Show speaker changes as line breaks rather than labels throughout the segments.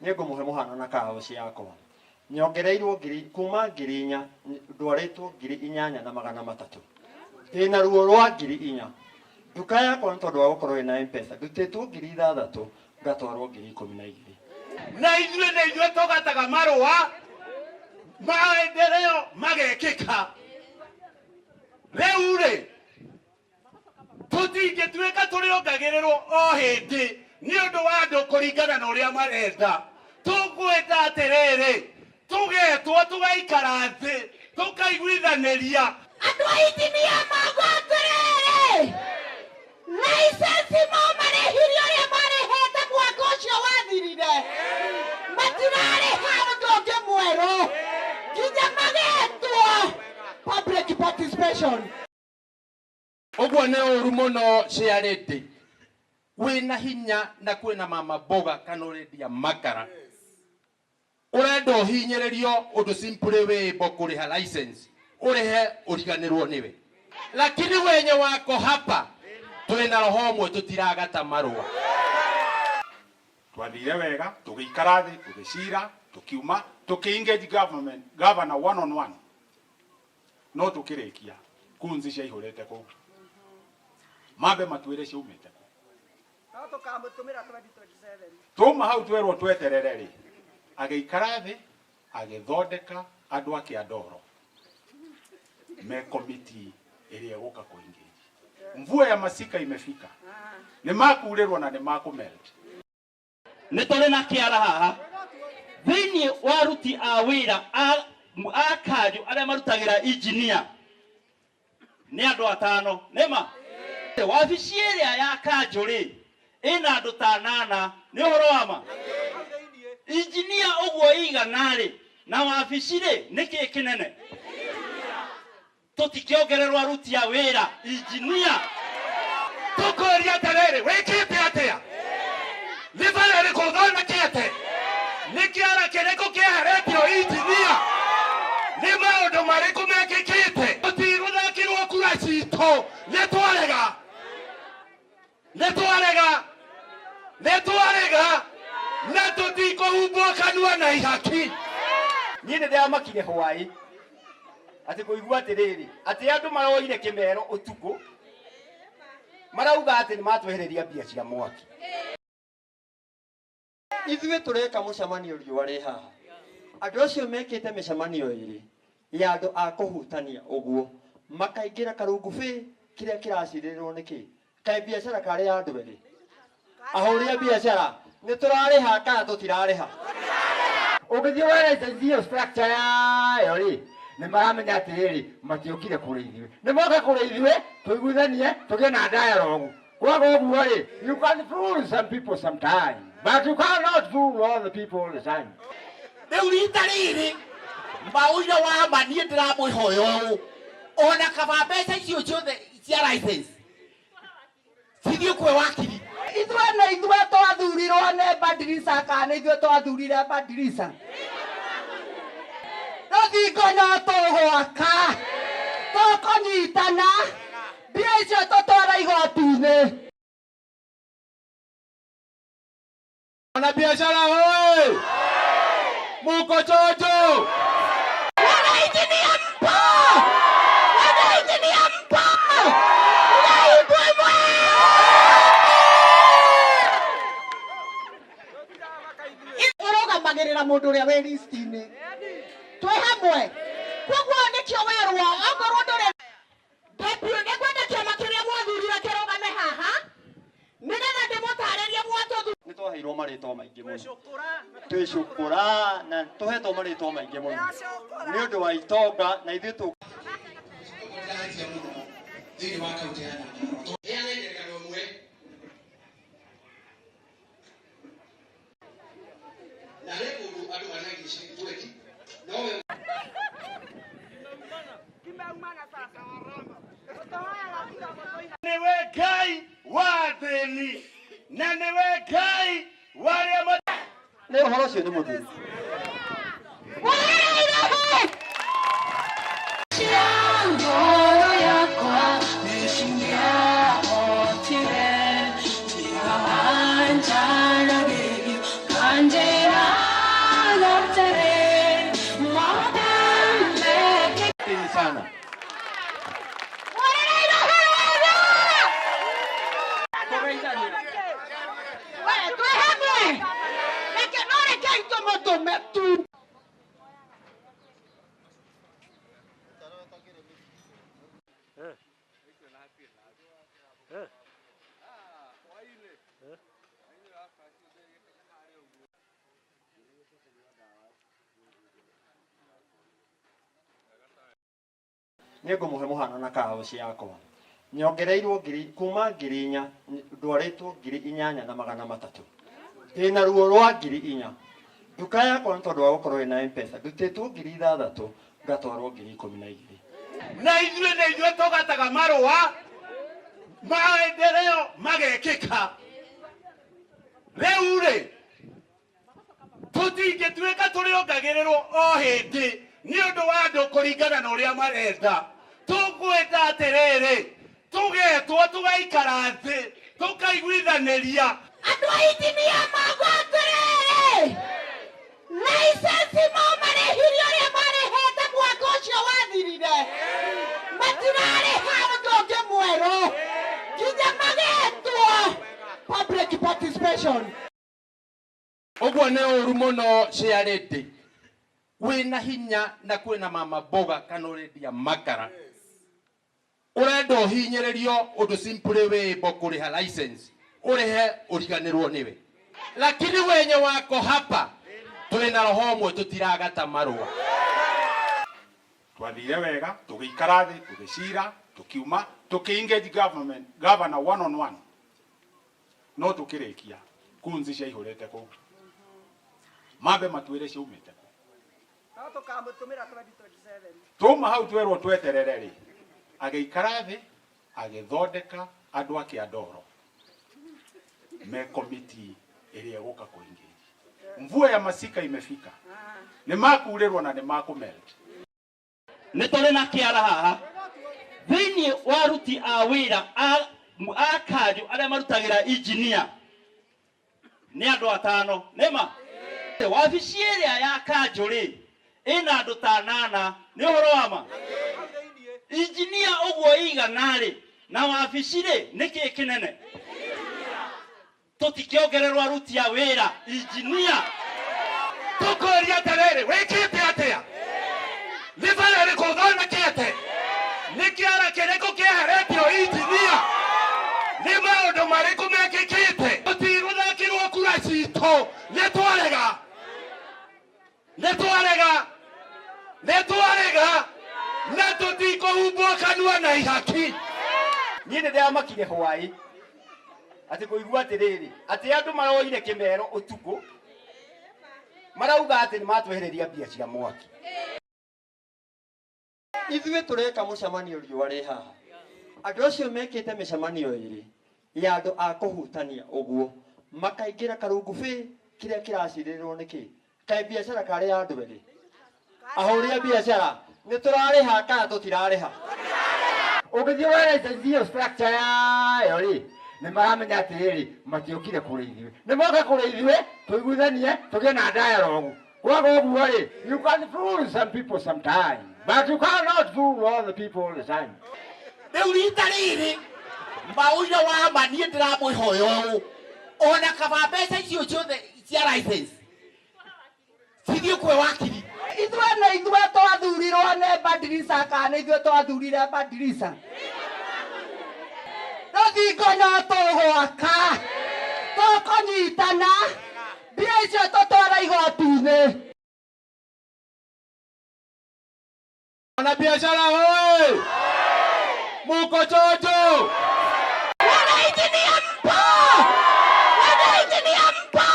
Nĩ ngũmũhe mũhano na car wash yakwa. Nyongereirwo ngiri, kuma 4000 ndwarĩtwo 8300. Ndĩna ruo rwa 4000. Nduka yakwa nĩ tondũ wa gũkorwo ĩna M-Pesa ndutĩtwo 6000 ngatwarwo 12,000.
Na ithuĩ nĩ ithuĩ tũgataga marũa maendeleo magekĩka. Rĩu rĩ, tũtingĩtuĩka tũrĩongagĩrĩrwo o hĩndĩ nĩ ũndũ wa andũ kũringana na ũrĩa marenda. Tũkwenda atĩrĩrĩ, tũgetwo tũgaikara thĩ tũkaiguithanĩria.
Andũ a injinia mauga atĩrĩrĩ, license mo marĩhirie ũrĩa marĩhĩte mwaka ũcio wathirire, matirarĩha ũndũ ũngĩ mwerũ nginya magetwo public participation.
Ũguo nĩ ũru mũno ciarĩndĩ. Wĩna hinya na kwĩna mama mboga kana ũrendia makara. Ũrenda ũhinyĩrĩrio ũndũ simply wĩĩmbo kũrĩha license ũrĩhe ũriganĩrwo nĩwe. Lakini wenye wako hapa twĩna roho ũmwe tũtiragata marũa.
Twathire wega tũgĩikara thĩ tũgĩcira tũkiuma tũkĩ engage government governor one on one no tũkĩrĩkia kunzi ciaihũrĩte kũu mambe matwĩre ciaumĩte kũ.
No tũkamũtũmĩra 2027.
Twauma hau twerwo tweterere rĩ, agĩikara thĩ agĩthondeka andũ ake a ndoro me komiti ĩrĩa ĩgũka kũ engage. Mvua ya masika imefika, nĩ makurĩrwo na nĩ makũmelt.
Nĩ tũrĩ na kĩara haha thĩinĩ wa aruti a wĩra a kanjũ arĩa marutagĩra injinia nĩ andũ atano. Nĩma wabici ĩrĩa ya kanjũ rĩ ĩna andũ ta anana. Nĩ ũhoro wa ma injinia ũguo igana rĩ na wabici rĩ nĩkĩ kĩnene tũtikĩongererwo aruti a wĩra injinia.
Tũkũria atĩrĩrĩ, wĩkĩte atĩa? Nĩ bara ĩrĩkũ ũthondekete? Nĩ kĩara kĩrĩkũ kĩeheretio injinia? Nĩ maũndũ marĩkũ mekĩkĩte? Tũtigũthakĩrwo kura citũ, nĩ twarega, nĩ twarega, nĩ twarega, na tũtikũhumbwo kanua na ihaki.
Niĩ nĩ ndĩramakire hwaĩ atĩ kũigua atĩrĩrĩ atĩ andũ maroire kĩmero ũtukũ marauga atĩ nĩ matwehereria mbia cia mwaki.
Ithuĩ tũreka mũcemanio riũa rĩ haha. Andũ acio mekĩte mĩcemanio ĩrĩ ya andũ a kũhutania ũguo makaingĩra karungubĩ kĩrĩa kĩracirĩrwo nĩ kĩ? Kaĩ biacara karĩ ya andũ erĩ? Ahũri a biacara nĩ tũrarĩha kana tũtirarĩha?
Ũngĩthiĩ wone license ĩyo structure yayo rĩ, nĩ maramenya atĩrĩrĩ, matiokire kũrĩ ithuĩ. Nĩ moka kũrĩ ithuĩ tũiguithanie tũgĩe na dialogue. Kwaga ũguo rĩ, you can fool some people sometime, but you cannot fool all the people all the time.
Rĩu rita rĩrĩ maũira wa ma niĩ ndĩramwĩhoya ũũ, ona kaba mbeca icio ciothe cia license cithiĩ kwĩ wakiri.
Ithuĩ nĩ ithuĩ twathurirwo nĩ Badirisa kana nĩ ithuĩ twathurire Badirisa? Rũthingo no tũgwaka, tũkũnyitana, mbia icio tũtwara igoti-inĩ.
Wanabiashara hoye! Muko chonjo!
Wananchi ni mpo! Wananchi ni mpo! Ngai mwe! Ĩrũgamagĩrĩra mũndũ ũrĩa wĩ listi-inĩ. Twĩ hamwe. Koguo nĩkĩo werwo okorwo ndũrĩ Deputy, nĩngwenda kĩama kĩrĩa mwathurire kĩrũgame haha nĩgetha ndĩmũtarĩrie mwatũthu.
Nĩ twaheirwo marĩtwa maingĩ mũno. Twĩ cũkũra na tũhetwo marĩtwa maingĩ mũno nĩ ũndũ wa itonga na ithuĩ tũ
Ndĩratia mũno thĩinĩ wa kaunti ya Nyandarua. Heana ngerekano ĩmwe. Na he kũndũ andũ marĩhagia ciringi 20 no we
Nĩwe Ngai wa athĩni na nĩwe Ngai wa arĩa
Nĩ ũhoro ũcio nĩ mũtheri.
Ngoro yakwa nĩcingĩahotire, tiga wanjaragĩrio kanjĩra.
sana.
We twĩ hamwe, reke no rekei tũmũtũme tu.
Nĩ ngũmũhe mũhano na kahoci yakwa nyongereirwo ngiri kuma 4,000 ndwarĩtwo 8,300 ndĩna ruo rwa 4,000 nduka yakwa nĩ tondũ wa gũkorwo ĩna mpesa ndutĩtwo 6,000 ngatwarwo 12,000.
Na ithuĩ nĩ ithuĩ tũgataga marũa maendeleo magekĩka. Rĩu rĩ tũtingĩtuĩka tũrĩongagĩrĩrwo o hĩndĩ nĩ ũndũ wa andũ kũringana na ũrĩa marenda. Tũkwenda atĩrĩrĩ, tũgetwo tũgaikara thĩ tũkaiguithanĩria.
Andũ a injinia mauga atĩrĩrĩ, license mo marĩhirie ũrĩa marĩhĩte mwaka ũcio wathirire, matirarĩha ũndũ ũngĩ mwerũ nginya magetwo public participation.
Ũguo nĩ ũru mũno ciarĩndĩ wĩna hinya na kwĩna mama mboga kana ũrendia makara ũrenda ũhinyĩrĩrio ũndũ simply wĩmbo kũrĩha license ũrĩhe ũriganĩrwo nĩwe, lakini wenye wako hapa twĩna roho ũmwe tũtiragata marũa.
Twathire wega tũgĩikara thĩ tũgĩcira tũkiuma tũkĩ-engage government governor one on one no tũkĩrĩkia kunzi ciaihũrĩte kũu mambe matwĩre ciaumĩte kũ.
No tũkamũtũmĩra 2027.
Twauma hau twerwo tweterere rĩ, agĩikara thĩ agĩthondeka andũ ake a ndoro me komiti ĩrĩa ĩgũka kũingĩria. Mvua ya masika imefika, nĩ makurĩrwo na nĩ makũmelt.
Nĩ tũrĩ na kĩara haha thĩinĩ wa aruti a wĩra a kanjũ arĩa marutagĩra injinia nĩ andũ atano nĩma wabici ĩrĩa ya kanjũ rĩ ĩna andũ ta 8 nĩ ũhoro wa ma injinia ũguo igana rĩ na wabici rĩ nĩ kĩĩ kĩnene tũtikĩongererwo aruti a wĩra injinia.
Tũkũria atĩrĩrĩ, wĩkĩte atĩa? Nĩ bara ĩrĩkũ ũthondekete? Nĩ kĩara kĩrĩkũ kĩeheretio injinia? Nĩ maũndũ marĩkũ mekĩkĩte? Tũtigũthakĩrwo kura citũ, nĩ twarega, nĩ twarega, nĩ twarega, na tũtikũhumbwo kanua na ihaki.
Niĩ nĩ ndĩramakire hwaĩ atĩ kũigua atĩrĩrĩ atĩ andũ maroire kĩmero ũtukũ marauga atĩ nĩ matwehereria mbia cia mwaki.
Ithuĩ tũreka mũcemanio riũa rĩ haha andũ acio mekĩte mĩcemanio ĩrĩ ya andũ a kũhutania ũguo makaingĩra karungu bĩ kĩrĩa kĩracirĩrwo nĩ kĩ kaĩ biacara karĩ ya andũ erĩ ahũri a biacara nĩ tũrarĩha kana tũtirarĩha.
Ũngĩthiĩ wone hiyo structure yayo rĩ nĩ maramenya atĩrĩrĩ matiokire kũrĩ ithuĩ, nĩ moka kũrĩ ithuĩ tũiguithanie tũgĩe na dialogue. Kwaga ũguo rĩ, you can fool some people sometime but you cannot fool all the people all the time.
Rĩu rita rĩrĩ maũira wa ma niĩ ndĩramwĩhoya ũũ ona kaba mbeca icio ciothe cia license cithiĩ kwĩ wakiri.
Ithuĩ nĩ ithuĩ twathurirwo nĩ Badirisa kana nĩ ithuĩ twathurire Badirisa? Rũthingo no tũgwaka, tũkũnyitana, mbia icio tũtware igoti-inĩ.
Wana biashara hoi, muko chocho.
Wananchi ni mpo, wananchi ni mpo,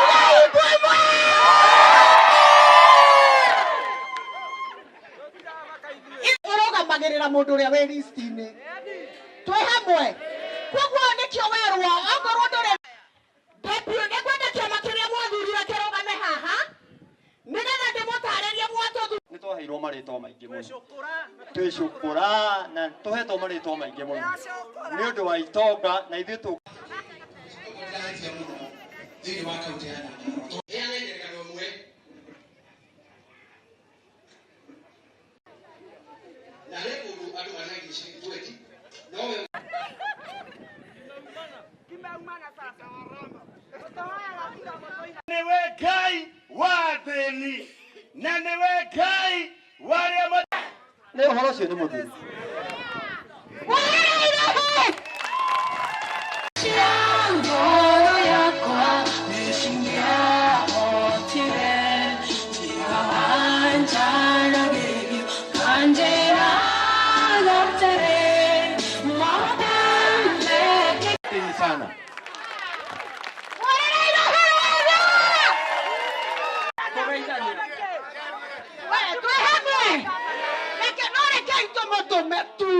Ngai
Ĩrũgamagĩrĩra mũndũ ũrĩa wĩ list-inĩ.
Twĩ hamwe. Koguo nĩkĩo werwo okorwo ndũrĩ deputy nĩngwenda kĩama kĩrĩa mwathurire kĩrũgame haha nĩgetha ndĩmũtarĩrie mwatũthu.
Nĩ twaheirwo marĩtwa maingĩ mũno, twĩcukũra na tũhetwo marĩtwa maingĩ mũno nĩ ũndũ wa itonga na ithuĩ tũ
thĩinĩ wa kaunti ya Nyandarua. Heana ngerekano ĩmwe.
Nĩwe Ngai wa athĩni na nĩwe Ngai wa arĩa
Nĩ ũhoro ũcio nĩ mũthiru.
Cia ngoro yakwa nĩcingĩahotire tiga wanjaragĩrio kanjĩra gatĩrĩ maũndũ mekĩka
sana.
We, twĩ hamwe. Reke no rekei tũmũtũme tu.